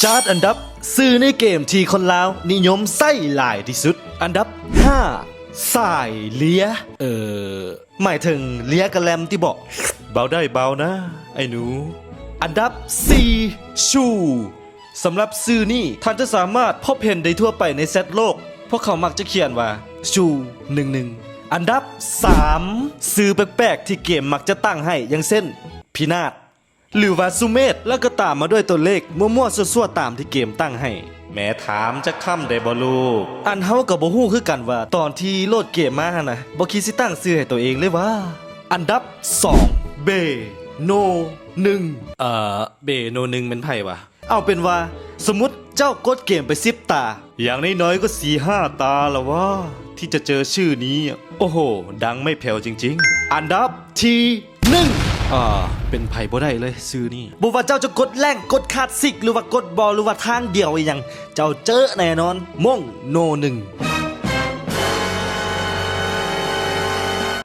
ຈາດອັນດັບຊື່ໃນເກມທີ່ຄົນລາວນິຍົມໃຊ້ຫຼາຍທີ່ສຸດ. ອັນດັບຫ້າ ສາຍເລຍ ເອີ ໝາຍເຖິງເລຍກະແລັມຕິເບາະ? ເບົາໄດ້ເບົານະ ໄອ້ໜູ. ອັນດັບສີ່ ຊູ. ສຳລັບຊື່ນີ້ ທ່ານຈະສາມາດພົບເຫັນໄດ້ທົ່ວໄປໃນແຊັດໂລກ. ພວກເຂົາມັກຈະຂຽນວ່າ ຊູ ໜຶ່ງໜຶ່ງ. ອັນດັບສາມ ຊື່ແປກໆທີ່ເກມມັກຈະຕັ້ງໃຫ້ ຢ່າງເຊັ່ນ ພິນາດ ຫຼືວ່າສຸເມດ ແລ້ວກໍຕາມມາດ້ວຍຕົວເລກມົ້ວໆຊົ່ວໆຕາມທີ່ເກມຕັ້ງໃຫ້. ແມ່ຖາມຈັກຄຳໄດ້ບໍ່ລູກ? ອັນເຮົາກໍບໍ່ຮູ້ຄືກັນວ່າຕອນທີ່ໂຫຼດເກມມາຫັ້ນນະ ບໍ່ຄິດຊິຕັ້ງຊື່ໃຫ້ໂຕເອງເລີຍຫວາ? ອັນດັບສອງ ເບໂນໜຶ່ງ. ເອີ ເບໂນໜຶ່ງແມ່ນໃຜຫວາ? ເອົາເປັນວ່າ ສົມມຸດເຈົ້າກົດເກມໄປສິບຕາ ຢ່າງໜ້ອຍໆກໍສີ່ຫ້າຕາລະຫວາ ທີ່ຈະເຈີຊື່ນີ້. ໂອ້ໂຫ ດັງໄມ່ແຜ່ວຈິງໆ. ອັນດັບທີໜຶ່ງ ອ່າ ເປັນໃຜບໍ່ໄດ້ເລີຍຊື່ນີ້. ບໍ່ວ່າເຈົ້າຈະກົດແລງ ກົດຄລາສສິກ ຫຼືວ່າກົດບອລ ຫຼືວ່າທາງດຽວອີ່ຫຍັງ ເຈົ້າເຈີແນ່ນອນ ມົ້ງໂນໜຶ່ງ.